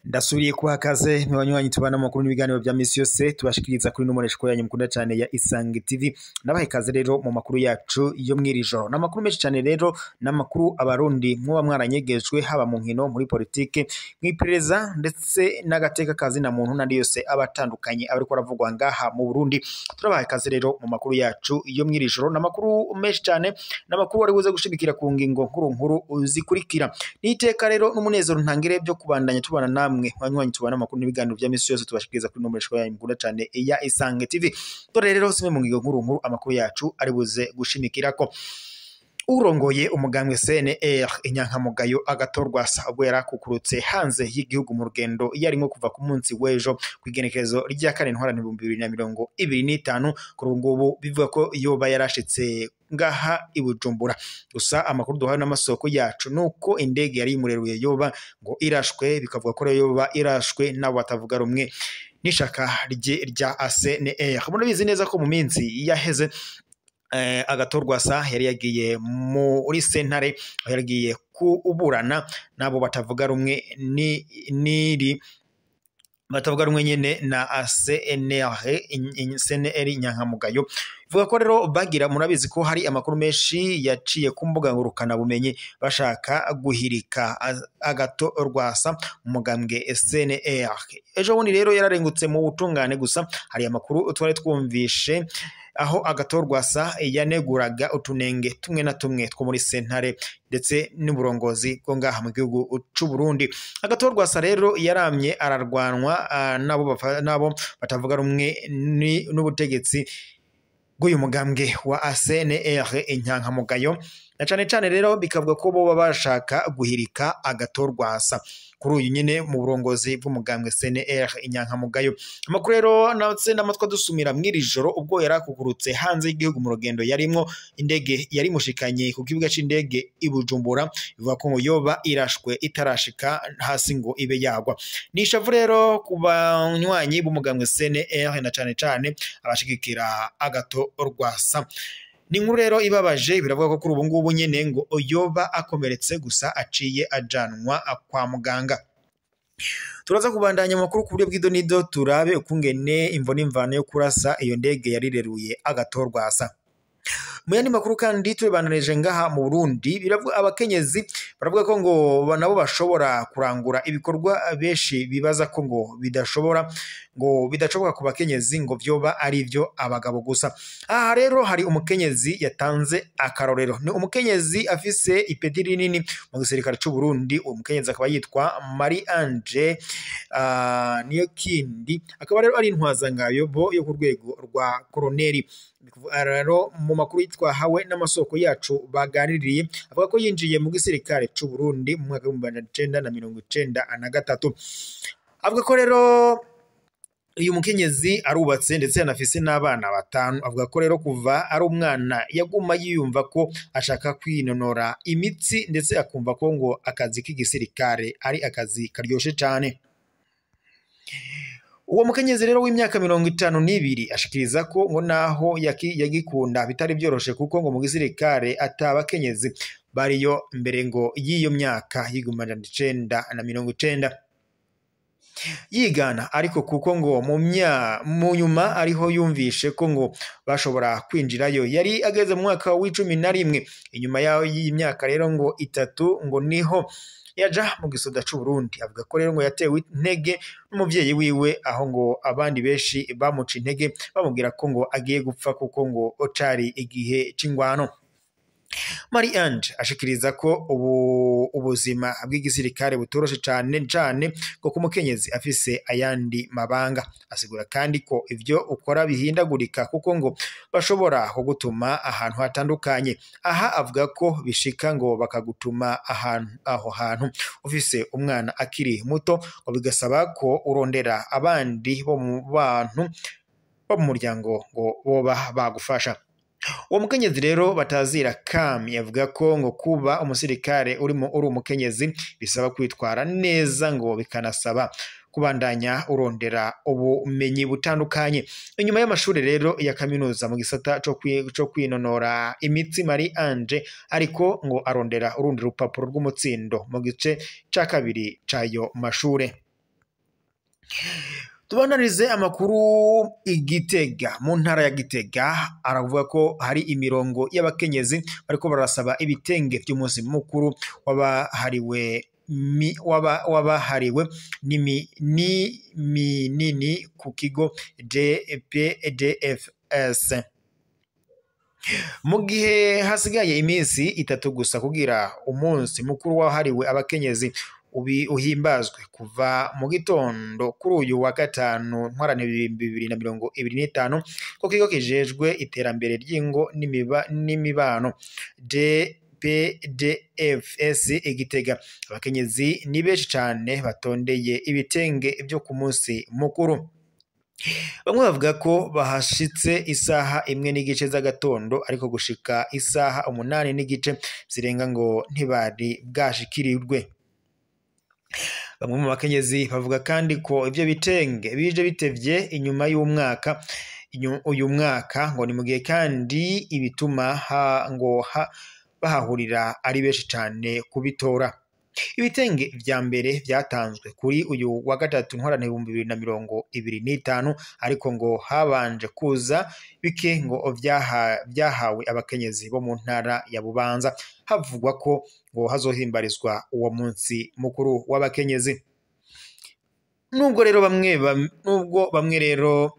Ndasubiriye kubaha kaze mwanywanyi tubana mu makuru n'ibiganiro vya misi yose tubashikiriza kuri n'umunesho yanyu mukunda cyane ya Isange TV. Nabahe kaze rero mu makuru yacu yo mwirijoro. N'amakuru menshi cyane rero n'amakuru abarundi mwoba mwaranyegejwe haba mu nkino, muri politike, mw'iperereza ndetse n'agateka kazi na muntu n'andi yose abatandukanye abariko baravugwa ngaha mu Burundi. Turabahe kaze rero mu makuru yacu yo mwirijoro. N'amakuru menshi cyane n'amakuru ari buze gushimikira ku ngingo nkuru nkuru zikurikira. Niteka rero n'umunezero ntangire byo kubandanya tubana namwe mwanywanyi tubana amakuru n'ibiganiro vya misi yose tubashikiriza kuri nomero yanyu mukunda cyane ya Isange TV. Dore rero simwe mu ngingo nkuru nkuru amakuru yacu ari buze gushimikirako. Urongoye umugambwe CNR inyankamugayo agatorwasa ubwo yarakukurutse hanze y'igihugu mu rugendo yarimwo kuva ku munsi w'ejo kw'igenekerezo rya kane ntwarante 2025, kuri ubu ngubu bivuga ko yoba yarashitse ngaha i Bujumbura. Gusa amakuru duhawe n'amasoko yacu nuko indege yari imureruye yoba ngo irashwe, bikavuga ko yoba irashwe nabo batavuga rumwe n'ishaka rye rya CNR. Murabizi neza ko mu minsi yaheze agatorwasa yari yagiye muri sentare, yari yagiye kuburana nabo batavuga rumwe niri batavuga rumwe nyene na CNR inyankamugayo. Vuga ko rero bagira, murabizi ko hari amakuru menshi yaciye ku mbuga ngurukana bumenyi bashaka guhirika agatorwasa umugambwe CNR. Ejo bundi rero yararengutse mu butungane, gusa hari amakuru twari twumvishe aho agatorwasa yaneguraga utunenge tumwe na tumwe two muri sentare ndetse n'uburongozi bwo ngaha mu gihugu c'u Burundi. Agatorwasa rero yaramye ararwanwa nabo batavuga rumwe n'ubutegetsi bw'uyu mugambwe wa CNR inyankamugayo, na cane cane rero bikavuga ko bo bashaka guhirika agatorwasa kuri uyu nyene mu burongozi bw'umugambwe CNR inyankamugayo. Amakuru rero natse n'amatwa dusumira mw'iri joro ubwo yarakukurutse hanze y'igihugu mu rugendo yarimwo, indege yari mushikanye ku kibuga c'indege i Bujumbura, bivuga ko ngo yoba irashwe itarashika hasi ngo ibe yagwa. Ni ishavu rero ku banywanyi b'umugambwe CNR na cane cane abashigikira agatorwasa. Ni inkuru rero ibabaje, biravuga ko kuri ubu ngubu nyene ngo yoba akomeretse gusa aciye ajanwa kwa muganga. Turaza kubandanya amakuru ku buryo bw'idonido turabe ukungene imvo n'imvano yo kurasa iyo ndege yarireruye agatorwasa. Mu yandi makuru kandi tubibandanije ngaha mu Burundi, biravuga abakenyezi baravuga ko ngo nabo bashobora kurangura ibikorwa benshi bibaza ko ngo bidashobora, ngo bidashoboka ku bakenyezi, ngo vyoba ari vyo abagabo gusa. Aha rero hari umukenyezi yatanze akarorero. Ni umukenyezi afise ipeti rinini mu gisirikare c'u Burundi. Uwo mukenyezi akaba yitwa Marie Ange Niyokindi, akaba rero ari intwazangayo bo yo ku rwego rwa koroneri. Rero mu makuru twahawe n'amasoko yacu baganiriye, avuga ko yinjiye mu gisirikare c'u Burundi mu mwaka w'ibihumbi 1993. Avuga ko rero uyu mukenyezi arubatse ndetse anafise n'abana batanu. Avuga ko rero kuva ari umwana yaguma yiyumva ko ashaka kwinonora imitsi, ndetse akumva ko ngo akazi k'igisirikare ari akazi karyoshe cane. Uwo mukenyezi rero w'imyaka 52 ashikiriza ko ngo naho yagikunda bitari byoroshe, kuko ngo mu gisirikare atabakenyezi bariyo mbere ngo y'iyo myaka y'1990 yigana, ariko kuko ngo mu nyuma ariho yumvishe ko ngo bashobora kwinjirayo. Yari ageze mu mwaka w'11, inyuma y'imyaka rero ngo itatu ngo niho yaja mu gisoda c'u Burundi. Avuga ko rero ngo yatewe intege n'umuvyeyi wiwe, aho ngo abandi benshi bamuca intege bamubwira ko ngo agiye gupfa kuko ngo cari igihe c'ingwano. Marie Ange ashikiriza ko ubu ubuzima bw'igisirikare butoroshe cane cane ngo kumukenyezi afise ayandi mabanga. Asigura kandi ko ivyo ukora bihindagurika kuko ngo bashobora kugutuma ahantu hatandukanye. Aha avuga ko bishika ngo bakagutuma ahantu aho hantu ufise umwana akiri muto, ngo bigasaba ko urondera abandi bo mu bantu bo mu muryango ngo boba bagufasha. Uwo mukenyezi rero batazira Kami avuga ko ngo kuba umusirikare urimo uri umukenyezi bisaba kwitwara neza, ngo bikanasaba kubandanya urondera ubumenyi butandukanye. Inyuma y'amashuri rero ya kaminuza mu gisata co kwinonora imitsi, Marie Ange ariko ngo arondera urundi rupapuro rw'umutsindo mu gice ca kabiri c'ayo mashure. Tubanarize amakuru igitega mu ntara ya Gitega, aravuga ko hari imirongo y'abakenyezi bariko barasaba ibitenge by'umunsi mukuru wabahariwe wabahariwe ni minini ku kigo JPDFS. Mu gihe hasigaye iminsi itatu gusa kugira umunsi mukuru wahariwe abakenyezi uhimbazwe, kuva mu gitondo kuri uyu wa gatanu ntwarane 2025 ku kigo kijejwe iterambere ry'ingo n'imibano JPDFS Igitega, abakenyezi ni benshi cane batondeye ibitenge byo ku munsi mukuru. Bamwe bavuga ko bahashitse isaha 1:15 z'agatondo, ariko gushika isaha 8:15 zirenga ngo ntibari bwashikirirwe. Bamwe mu bakenyezi bavuga kandi ko ivyo bitenge bije bitevye inyuma y'umwaka uyu mwaka, ngo ni mu gihe kandi ibituma ngo bahahurira ari benshi cane kubitora. Ibitenge vya mbere vyatanzwe kuri uyu wa gatatu ntwarane 2025, ariko ngo habanje kuza bike ngo vyahawe abakenyezi bo mu ntara ya Bubanza. Havugwa ko ngo hazohimbarizwa uwo munsi mukuru w'abakenyezi. Nubwo rero bamwe rero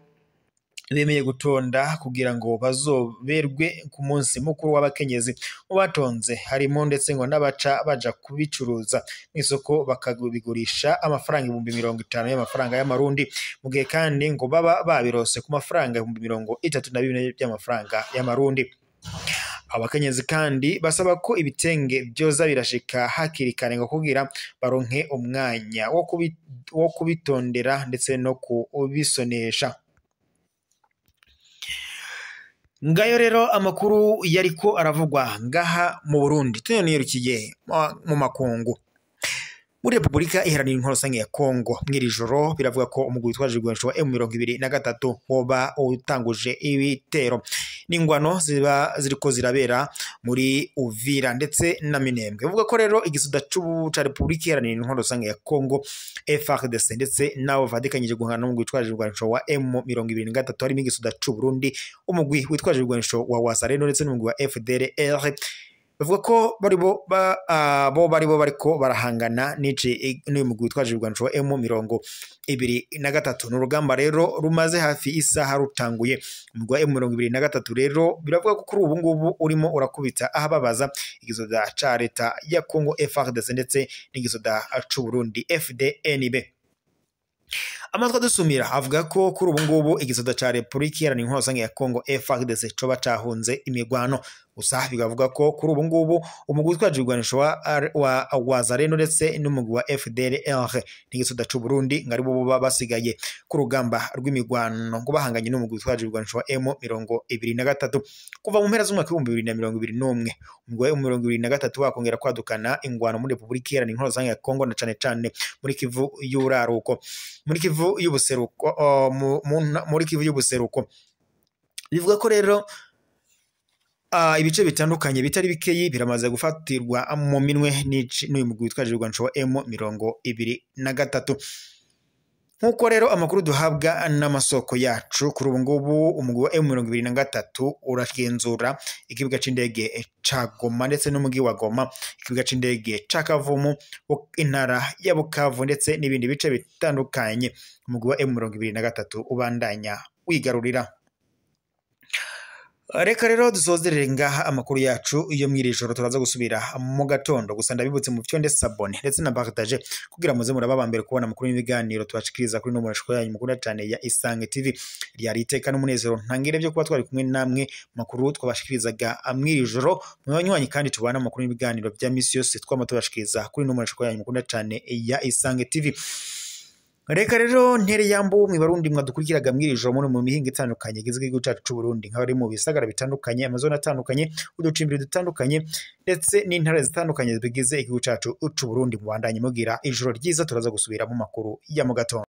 bemeye gutonda kugira ngo bazoberwe ku munsi mukuru w'abakenyezi, mu batonze harimo ndetse ngo n'abaca baja kubicuruza mw'isoko bakabigurisha amafaranga 50,000 y'amafaranga y'amarundi, mu gihe kandi ngo baba babirose ku mafaranga 34,000 by'amafaranga y'amarundi. Abakenyezi kandi basaba ko ibitenge byoza birashika hakiri kare ngo kugira baronke umwanya wo kubitondera ndetse no kubisonesha. Ngayo rero amakuru yariko aravugwa ngaha mu Burundi. Tunanirukiye mu makungu. Muri Republika Iharanira Intwaro Rusange ya Kongo mw'iri joro biravuga ko umugwi witwaje ibigwanisho wa M23 woba utanguje ibitero n'ingwano ziba ziriko zirabera muri Uvira ndetse na Minembwe. Bivuga ko rero igisuda ca Republika Iharanira Intwaro Rusange ya Kongo FARDC ndetse nabo bavadikanyije guhangana n'umugwi witwaje ibigwanisho wa M23 harimo igisuda c'u Burundi, umugwi witwaje ibigwanisho wa Wazalendo ndetse n'umugwi wa FDLR. Bavuga ko baribo bariko barahangana n'uyu mugwi witwaje ibigwanisho wa M23. Ni urugamba rero rumaze hafi isaha rutanguye. Umugwi wa M23 rero biravuga ko kuri ubu ngubu urimo urakubita ahababaza igisoda ca leta ya Kongo FARDC ndetse n'igisoda c'u Burundi FDNB. Amatwi adusumira avuga ko kuri ubu ngubu igisoda ca Republika Iharanira Intwaro Rusange ya Kongo FARDC coba cahunze imigwano. Gusa bigavuga ko kuri ubu ngubu umugwi witwaje ibigwanisho wa Wazalendo ndetse n'umugwi wa FDLR n'igisoda c'u Burundi ngo aribo boba basigaye ku rugamba rw'imigwano ngo bahanganye n'umugwi witwaje ibigwanisho wa M23 kuva mu mpera z'umwaka 2021. Umugwi wa M23 wakongera kwadukana ingwano muri Republika Iharanira Intwaro Rusange ya Kongo na cane cane muri Kivu y'uraruko, muri Kivu y'ubuseruko, muri Kivu y'ubuseruko. Bivuga ko rero ibice bitandukanye bitari bikeyi biramaze gufatirwa mu minwe n'uyu mugwi witwaje ibigwanisho wa M23. Nkuko rero amakuru duhabwa n'amasoko yacu, kuri ubu ngubu umugwi wa M23 uragenzura ikibuga c'indege ca Goma ndetse n'umugi wa Goma, ikibuga c'indege ca Kavumu, intara ya Bukavu ndetse n'ibindi bice bitandukanye. Umugwi wa M23 ubandanya wigarurira. Reka rero dusozerere ngaha amakuru yacu iyo mw'iri joro, turaza gusubira mu gatondo. Gusa ndabibutse mu fyonde sabone ndetse na partage kugira muze muraba mbere kubona amakuru n'ibiganiro tubashikiriza kuri no murashiko yanyu mukunda cyane ya Isange TV. Ryari iteka n'umunezero ntangire byo kuba twari kumwe namwe makuru twabashikirizaga mw'iri joro. Mwanywanyi kandi tubana amakuru n'ibiganiro bya misi yose twama tubashikiriza kuri no murashiko yanyu mukunda cyane ya Isange TV. Reka rero ntere yambu mwe Barundi mwadukurikiraga mw'iri joro muri mu mihingo itandukanye igize igihugu cacu c'u Burundi, nk'abari mu bisagara bitandukanye, amazone atandukanye, uducimbiri dutandukanye ndetse n'intara zitandukanye bigize igihugu cacu c'u Burundi. Mubandanye mugira ijoro ryiza, turaza gusubira mu makuru ya mu gatondo.